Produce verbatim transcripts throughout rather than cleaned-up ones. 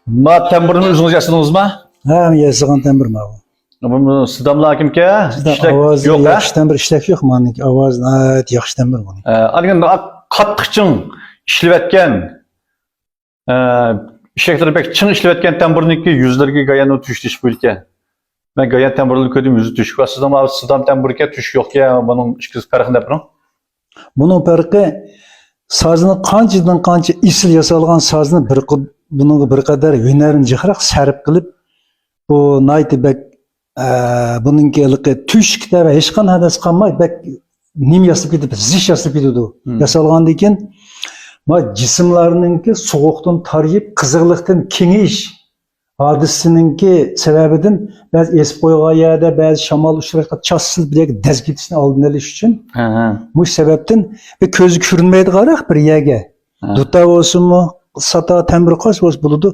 ما تەمبۇرنى ئۆزىڭىز ياسىدىڭىزما؟ ھە، ياسىغان تەمبۇر ماۋۇ. بۇ سىداملا كىمكە؟ ئىشلەك ئاۋازى يوق، ھە؟ ياخشى تەمبۇر، ئىشلەك يوق. مانىڭكى ئاۋازى ناھايىتى ياخشى تەمبۇر بۇنىڭ. ھە، ئاندىن قاتتىق چىڭ ئىشلىۋەتكەن، ئە، ئىشلەكلىرى بەك چىڭ ئىشلىۋەتكەن تەمبۇرنىڭكى يۈزلىرىگە گاياننىڭ تۈشۈش بولىدىكەن. مەن گايان تەمبۇرلىرىنى كۆردۈم، يۈزى تۈشۈك بار. سىزنىڭ ماۋۇ سىدام تەمبۇركەن، تۈشۈك يوقكەن، بۇنىڭ ئىككىسى پەرقىنى دەپ بېرىڭ. بۇنىڭ پەرقى، سازنى قانچىدىن قانچە ئېسىل ياسالغان سازنى بىر قۇ-، بۇنىڭغا بىر قەدەر ھۈنەرنى جىقراق سەرپ قىلىپ، بۇ ناھايىتى بەك، ئە، بۇنىڭكى ھېلىقى تۈشۈكتە ۋە ھېچقانداق نەرسە قالماي، بەك نېمە ياسىلىپ كېتىدۇ، زىچ ياسىلىپ كېتىدۇ. مم. ياسالغاندىن كېيىن، ما جىسىملارنىڭكى سوغۇقتىن تارىيىپ، قىزىقلىقتىن كېڭىيىش ھادىسىسىنىڭكى سەۋەبىدىن بەزى ئېسىپ قويغان يەردە، بەزى شامال ئۇچراشقا چاس سېلىپ بىر يەرگە دەز كېتىشنى ئالدىنى ئېلىش ئۈچۈن. ھە، ھە. مۇشۇ سەۋەبتىن بىر كۆزگە كۆرۈنمەيدىغانراق بىر يەرگە ھە. دۇتا بولسۇنمۇ، ساتا تەمبۇر قايسى بولسا بولىدۇ.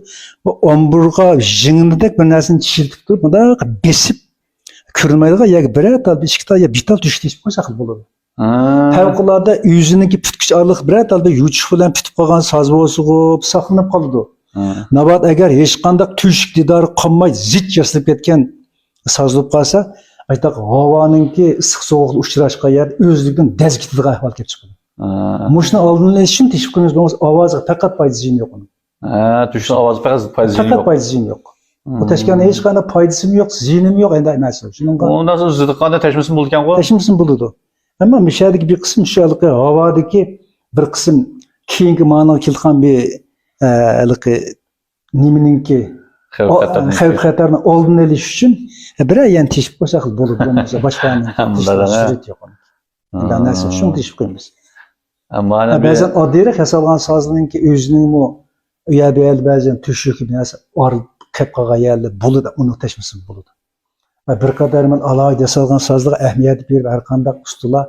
بۇ ئامبۇرغا يىڭنىدەك بىر نەرسىنى چىشلىتىپ تۇرۇپ، مۇنداق بېسىپ، كۆرۈنمەيدىغان يەرگە بىرەر تال، بىر ئىككى تال يا بىر تال تۆشۈك تېشىپ قويسا خېلى بولىدۇ. ھە. پەۋقۇلئاددە ئۆزىنىڭكى پۈتكۈچ ئارىلىق بىرەر تال بىر يوچۇق بىلەن پۈتۈپ قالغان ساز بولسىغۇ ساقلىنىپ قالىدۇ. ھە. ناۋادا ئەگەر ھېچقانداق تۆشۈك دىدارى قالماي، زىچ ياسىلىپ كەتكەن ساز بولۇپ قالسا، ئايتاق ھاۋانىڭكى ئىسسىق سوغۇقلۇق ئۇچراشقان يەردە ئۆزلۈكىدىن دەز كېتىدىغان ئەھۋال كېلىپ چىقىدۇ. ھە. مۇشۇنى ئالدىنى ئېلىش ئۈچۈن تېشىپ قويىمىز، بولمىسا ئاۋازىغا پەقەت پايدىسى يوق ئۇنىڭ. ھە، تۆشۈكنىڭ ئاۋازى پەقەت پايدىسى پەقەت يوق. پايدىسى يوق. مم. بۇ تەشكىلنىڭ ھېچقانداق پايدىسىمۇ يوق، زىيىنىمۇ يوق، ئەندى نەرسە. شۇنىڭغا ئۇنداق زىدىققاندا تەشمىسىمۇ بولىدىكەنغۇ؟ تەشمىسىمۇ بولىدۇ. ئەمما مۇشۇ يەردىكى بىر قىسىم شۇ ھېلىقى ھاۋادىكى بىر قىسىم كېيىنكى مانىغا كېلىدىغان بىر، ئە، ھېلىقى نېمىنىڭكى خەۋپ ئا-، خەتەرنىڭكى. خەۋپ خەتەرنىڭ ئالدىنى ئېلىش ئۈچۈن، ئە، بىرەر يەرنى تېشىپ قويسا خېلى بولىدۇ، بولمىسا باشقا يەرنى ھەم تېشىشنىڭ بىلەن، ھە. سۈرئىتى يوق. ھە. مۇنداق نەرسە، شۇنى تېشىپ قويىمىز. ھە، مانا ھە، بىر بەزەن ئاددىيراق ياسالغان سازنىڭكى ئۆزىنىڭمۇ ئۇ يەردە، ئۇ يەردە بەزەن تۆشۈك نەرسە ئار قېلىپ قالغان يەرلەر بولىدۇ، ئۇنى تەشمىسىمۇ بولىدۇ. ۋە بىر قەدەر مەن ئالاھىدە ياسالغان سازلارغا ئەھمىيەت بېرىپ، ھەر قانداق ئۇستىلار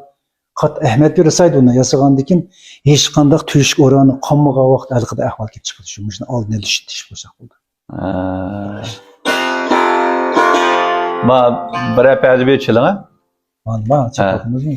قاتتىق ئەھمىيەت بېرىپ ياسايدۇ ئۇنى. ياسىغاندىن كېيىن ھېچقانداق تۆشۈك ئورۇنى قالمىغان ۋاقىتتا ھېلىقىدەك ئەھۋال كېلىپ چىقىدۇ. شۇ، مۇشۇنى ئالدىنى ئېلىش ئۈچۈن تېشىپ قويساق بولىدۇ. ھە. ما بىرەر پەدە بېرىپ چېلىڭە. مانا، مانا، ھە. چېلىپ باقىمىزمۇ؟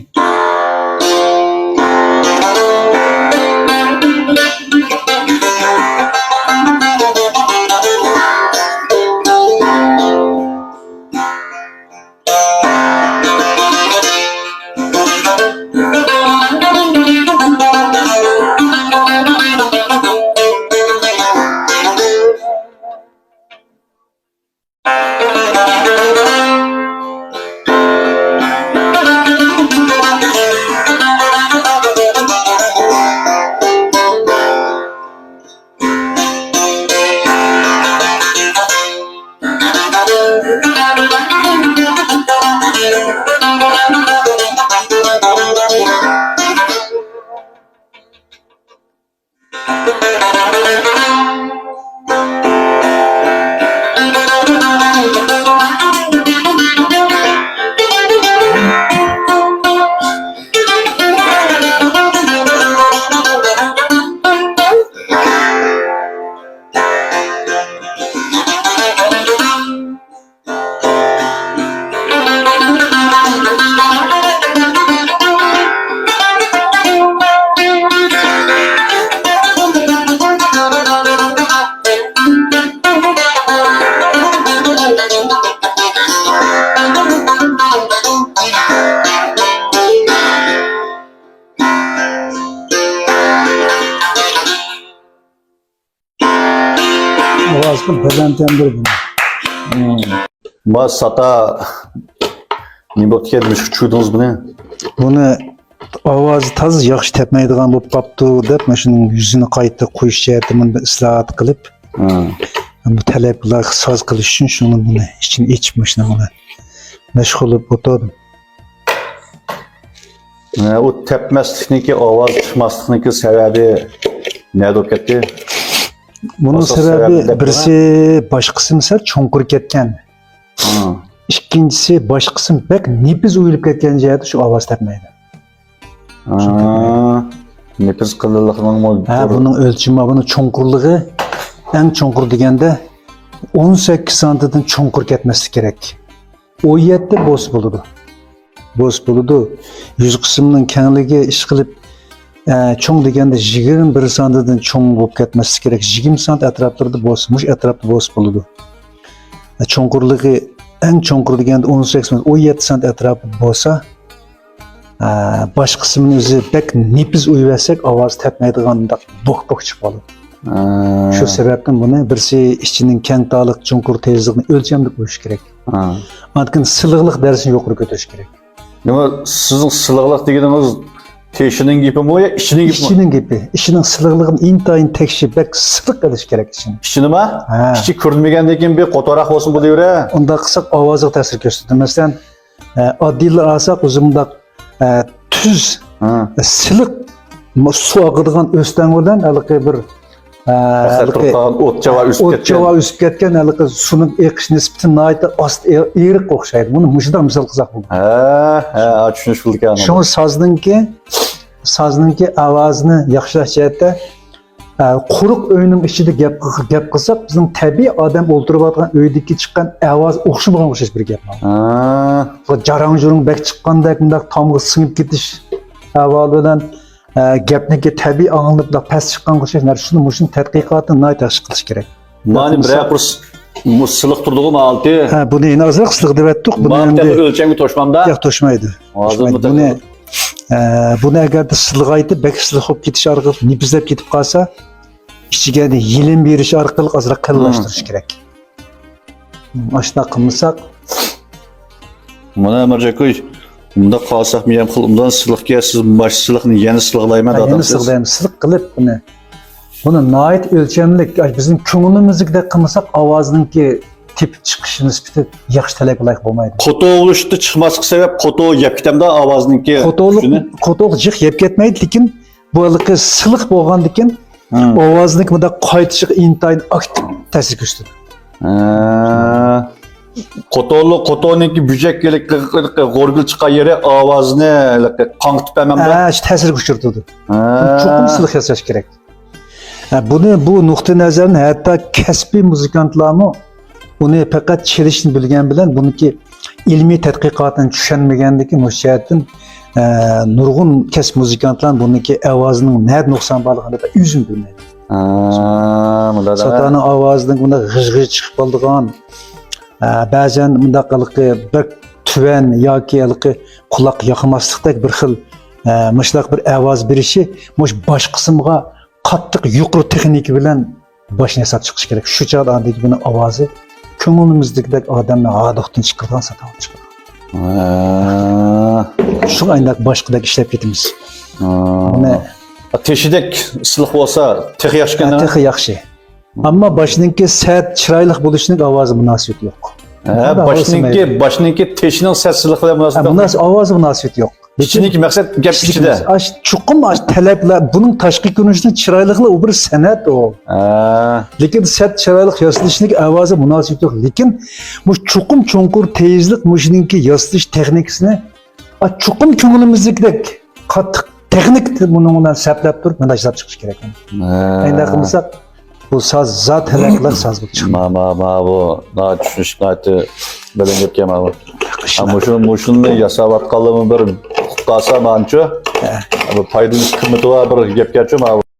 ئاۋازى بەلەن تەمبۇر بۇنىڭ. مم. ما ساتا نېمە بوپتىكەن، نېمىشقا چۈشۈردىڭىز بۇنى؟ بۇنى ئاۋازى تازا ياخشى تەپمەيدىغان بولۇپ قاپتۇ دەپ، مانا شۇنىڭ يۈزىنى قايتا قويۇش جەھەتتىن بۇنى بىر ئىسلاھات قىلىپ، ھە. بۇ تەلەپلەرگە ساز قىلىش ئۈچۈن شۇنى، بۇنى ئىچىنى ئېچىپ، مانا شۇنى بۇنى مەشغۇل بولۇپ ئولتۇردۇم. ھە، ئۇ تەپمەسلىكنىڭكى، ئاۋاز چىقماسلىقنىڭكى سەۋەبى نەدە بولۇپ كەتتى؟ بۇنىڭ ئاساسىي سەۋەبى سەۋەبىنى دەپ بىرسى، باش قىسمى سەل چوڭقۇر كەتكەن. ھا. ئىككىنچىسى، باش قىسىم بەك نېپىز ئويۇلۇپ كەتكەن جەھەتتە شۇ ئاۋاز تەپمەيدۇ. ھا. نېپىز قېلىنلىقىنىڭمۇ ھە، بۇنىڭ ئۆلچىمى، بۇنىڭ چوڭقۇرلۇقى، ئەڭ چوڭقۇر دېگەندە ئون سەككىز سانتىدىن چوڭقۇر كەتمەسلىك كېرەك. ئون يەتتە بولسا بولىدۇ. بولسا بولىدۇ. يۈز قىسىمنىڭ كەڭلىكى ئىشقىلىپ ئە، چوڭ دېگەندە يىگىرمە بىر سانتىدىن چوڭ بولۇپ كەتمەسلىكى كېرەك. يىگىرمە سانتى ئەتراپلىرىدا بولسا، مۇشۇ ئەتراپتا بولسا بولىدۇ. ئە، چوڭقۇرلۇقى، ئەڭ چوڭقۇر دېگەندە ئون سەككىز، ئون يەتتە سانتى ئەتراپىدا بولسا، ئە، باش قىسمىنى ئۆزى بەك نېپىز ئويۇۋەتسەك، ئاۋاز تەتمەيدىغان مۇنداق بوك-بوك چىقىپ قالىدۇ. ھە. شۇ سەۋەبتىن بۇنى بىرسى ئىچىنىڭ كەڭ تارلىق، چوڭقۇر تېزلىكىنى ئۆلچەملىك قويۇش كېرەك. ھە. ئاندىن كېيىن سىلىقلىق دەرىجىسىنى يۇقىرى كۆتۈرۈش كېرەك. نېمە، سىزنىڭ سىلىقلىق دېگىنىڭىز تېشىنىڭ گېپىمۇ يا ئىچىنىڭ گېپىمۇ؟ ئىچىنىڭ گېپى. ئىچىنىڭ سىلىقلىقىنى ئىنتايىن تەكشى، بەك سىلىق قىلىش كېرەك ئىچىنى. ئىچىنىما؟ ھە. ئىچى كۆرۈنمىگەندىن كېيىن بىر قوتۇراق بولسۇن بولۇۋېرە. ئۇنداق قىلساق ئاۋازىغا تەسىر كۆرسىتىدۇ. مەسىلەن، ئە، ئاددىيلا ئالساق، ئۆزى مۇنداق، ئە، تۈز، ھە. سىلىق، سۇ ئاقىدىغان ئۆستەڭ بىلەن ھېلىقى بىر، ئە، مەسىلەن، ھېلىقى، تۇرۇپ قالغان ئوت چاۋا ئۆسۈپ ئوت كەتكەن. چاۋا ئۆسۈپ كەتكەن، ھېلىقى سۇنىڭ ئېقىش نىسبىتى ناھايىتى ئاستا، ئېرىققا ئوخشايدۇ. بۇنى مۇشۇنداق مىسال قىلساق بولىدۇ. ھە، ھە، چۈشىنىشلىك ئەمەس. شۇڭا سازنىڭكى، سازنىڭكى ئاۋازىنى ياخشىلاش جەھەتتە، ئە، قۇرۇق ئۆينىڭ ئىچىدە گەپ، گەپ قىلساق، بىزنىڭ تەبىئىي ئادەم ئولتۇرۇۋاتقان ئۆيدىكى چىققان ئاۋاز ئوخشىمىغان ئوخشاش بىر گەپ. ھە. بۇ جاراڭ-جۇرۇڭ بەك چىققاندەك، مۇنداق تامغا سىڭىپ كېتىش ئەھۋالى بىلەن، ئە، گەپنىڭكى تەبىئىي ئاڭلىنىپ، مۇنداق پەس چىققانغا ئوخشاش، مانا شۇنى، مۇشۇنى تەتقىقاتنى ناھايىتى ياخشى قىلىش كېرەك. مانا بىرەر قۇر س-، مۇ-، سىلىق تۇردىغۇ ماڭالتى. ھە، بۇنى يەنە ئازراق سىلىق دەۋەتتۇق. بۇنى مانا ئەمدى تېخى ئۆلچەمگە توشمامدا؟ ياق، توشمايدۇ. توشمايدۇ. بۇنى، ئە، بۇنى ئەگەردە سىلىغايتىپ، بەك سىلىق بولۇپ كېتىش ئارقىلىق نېپىزلەپ كېتىپ قالسا، ئىچىگە يېلىن بېرىش ئارقىلىق ئازراق قېلىنلاشتۇرۇش كېرەك. ئاشۇنداق قىلمىساق. مانا ئەمەرجان ئاكا، مۇنداق قالساق مېنىڭ قىلىمدىن سىلىق كەلسىز، ماش سىلىقنى يەنە سىلىقلايمەن، ھە، يەنە دادام سىز. سىلىقلايمەن. سىلىق قىلىپ بۇنى. بۇنى ناھايىتى ئۆلچەملىك، بىزنىڭ كۆڭلىمىزدىكىدەك قىلمىساق، ئاۋازنىڭكى تېپىپ چىقىش نىسبىتى ياخشى، تەلەپكە لايىق بولمايدۇ. قوتۇقلىشىپ چىقماسلىق سەۋەب، قوتۇق يەپ كېتەمدۇ ئاۋازنىڭكى قوتۇقلۇق، ئۈستىنى؟ قوتۇق جىق يەپ كەتمەيدۇ، لېكىن بۇ ھېلىقى سىلىق بولغاندىكىن، ھە، ئاۋازنىڭكى مۇنداق قايتىشىغا ئىنتايىن ئاكتىپ تەسىر كۆرسىتىدۇ. ھە. قوتۇقلۇق، قوتۇقنىڭكى بۆشەك ھېلىقى، ھېلىقى غورگىل چىققان يېرى ئاۋازنى ھېلىقى قاڭىتىپ بەرمەمدۇ؟ ھە، شۇ تەسىرگە ئۇچرىتىدۇ. ھە. چوقۇم سىلىق ياساش كېرەك. ھە، بۇنى، بۇ نۇقتىئى نەزەردىن ھەتتا كەسپىي مۇزىكانتلارمۇ ئۇنى پەقەت چېلىشنى بىلگەن بىلەن، بۇنىڭكى ئىلمىي تەتقىقاتىنى چۈشەنمىگەندىكىن، مۇشۇ جەھەتتىن، ئە، نۇرغۇن كەسىپ مۇزىكانتلار بۇنىڭكى ئاۋازىنىڭ نەدە نۇقسان بارلىقىنى ئۆزىمۇ بىلمەيدۇ. ھە، مۇنداق. ساتارنىڭ ئاۋازىدىن بۇنداق غىژ-غىژ چىقىپ قالىدىغان، ئە، بەزەن مۇنداق ھېلىقى بەك تۆۋەن ياكى ھېلىقى قۇلاق ياقماسلىقتەك بىر خىل، ئە، مۇشۇنداق بىر ئاۋاز بېرىشى مۇشۇ باش قىسىمغا قاتتىق يۇقىرى تېخنىكا بىلەن باشنى ياساپ چىقىش كېرەك. شۇ چاغدا ئاندىن كېيىن بۇنىڭ ئاۋازى كۆڭلىمىزدىكىدەك ئادەمنى ھاردۇقتىن چىقىرىدىغان سادا بولۇپ چىقىدۇ. ھە. شۇڭا ئانداق باشقىدەك ئىشلەپ كېتىمىز. ھە. بۇنى تېشىدەك سىلىق بولسا تېخى ياخشىكەن، ھە، ھە؟ تېخى ياخشى. ئەمما باشنىڭكى سەت، چىرايلىق بولۇشىنىڭ ئاۋازى مۇناسىۋىتى يوق. ھە، باشنىڭكى، باشنىڭكى تېشىنىڭ سەت سىلىقلىقى بىلەن مۇناسىۋىتى يوق. ئاۋازى مۇناسىۋىتى يوق. ئىچىدىكى مەقسەت گەپ ئىچىدە. ئاش، چوقۇم ئاش تەلەپلەر، بۇنىڭ تاشقى كۆرۈنۈشىنىڭ چىرايلىقلىقى ئۇ بىر سەنئەت ئۇ. ھە. لېكىن سەت چىرايلىق ياسىلىشنىڭ ئاۋازى مۇناسىۋىتى يوق. لېكىن مۇشۇ چوقۇم چوڭقۇر تېزلىق مۇشۇنىڭكى ياسىلىش تېخنىكىسىنى، ئا، چوقۇم كۆڭلىمىزدىكىدەك قاتتىق تېخنىك بۇنىڭ بىلەن سەپلەپ تۇرۇپ، مۇنداق ياساپ چىقىش كېرەك. ھە. ئەنداق قىلمىساق، بۇ ساز زادى تەلەپلەر ساز بولۇپ چىقمايدۇ. ما، ما، ما، بۇ، ما، چۈشىنىش ناھايىتى بەلەن گەپكەن ما بۇ. ھە، مۇشۇ، مۇشۇنى ياساۋاتقانلىرىمۇ بىر ئۇقۇپ قالسا مانچۇ. ھە. بۇ پايدىلىنىش قىممىتى بار بىر گەپكەنچۇ ما بۇ.